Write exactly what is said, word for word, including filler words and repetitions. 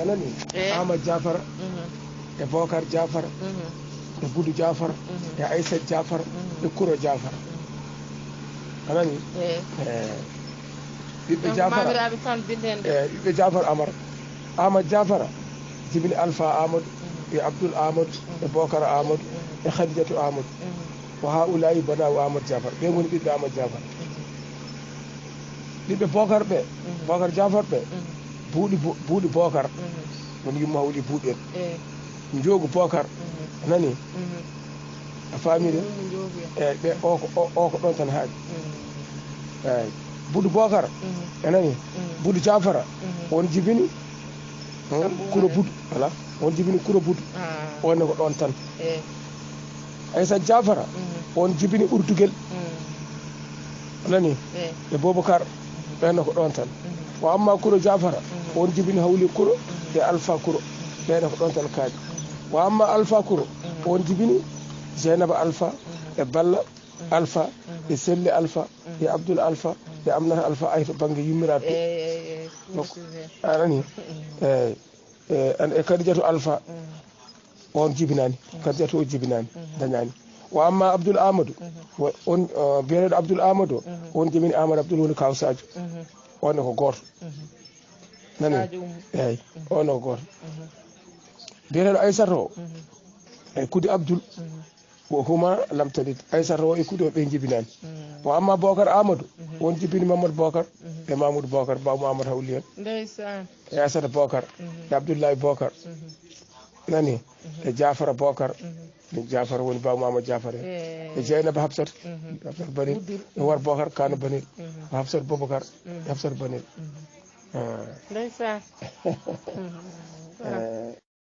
Anani? Ama Jafara, e Bokar Jafara, e Budu Jafara, e Aysat Jafara, e Kuro Jafara. Anani? Ɓiɓɓe Jafara, ɓiɓɓe Jafar Amar. Ama Jafara jibini Alfa Amadou, e Abdoul Amadou, e Bokar Amadou, e Khadijatou Amadou. Wa haulayi banawu Amadou Jafar, ɓe ngoni ɓiɓɓe Amadou Jafar. Ɓiɓɓe Bokar ɓe, Bokar Jafar ɓe, buuɗi buuɗi Bokar. Woni yumma hawli buuɗi en. Njoogu Bokar. Anani? A faami de? Eyi, ɓe o ko ɗoon tan haaɗi. Eyi. Buuɗi Bokar. Anani? Buuɗi Jafara. On jibini? Kuro buuɗi. Wala. On jibini Kuro buuɗi. On ne ko ɗoon tan. Aysat Jafara, on jibini Urdugel. Anani? E Bobokar, ɓen ko ɗoon tan. Wa amma Kuro Jafara, on jibini Hawli Kuro, e Alfa Kuro, ɓen ko ɗoon tan kaaɗi. Wa amma Alfa Kuro, on jibini Jeynaba Alfa, e Balla Alfa, e Selle Alfa, e Abdul Alfa, e Amnata Alfa, ay to bannge yummiraaɓe. Anani? Eyi. E Kadijatu Alfa, on jibinaani. Kadijatu o jibinaani, dañaani. Wa amma Abdul Amadou, on biyeteeɗo Abdul Amadou o, on jibini Amadou Abdul woni Kaaw Sadio. On ne ko gooto. Nani? Eyi, on ne ko gooto. Biyeteeɗo Aysata o, e Kudi Abdul, wo huma lam talid. Aysata o e Kudi o ɓe jibinaani. Wa amma Bokar Amadou, on jibini Mamadou Bokar, e Mamoudou Bokar, Baabu Amadou Hawliyan. Ndeysaan. E Aysata Bokar, e Abdoulaye Bokar. Nani? E Jafara Bokar. Jafara woni Baabu Mamadou Jafara. E Jeynaba Hafsat. Hafsat Banil. E War Bokar Kano Banil. Hafsat Bobokar. Hafsat Banil. Ndeysaan.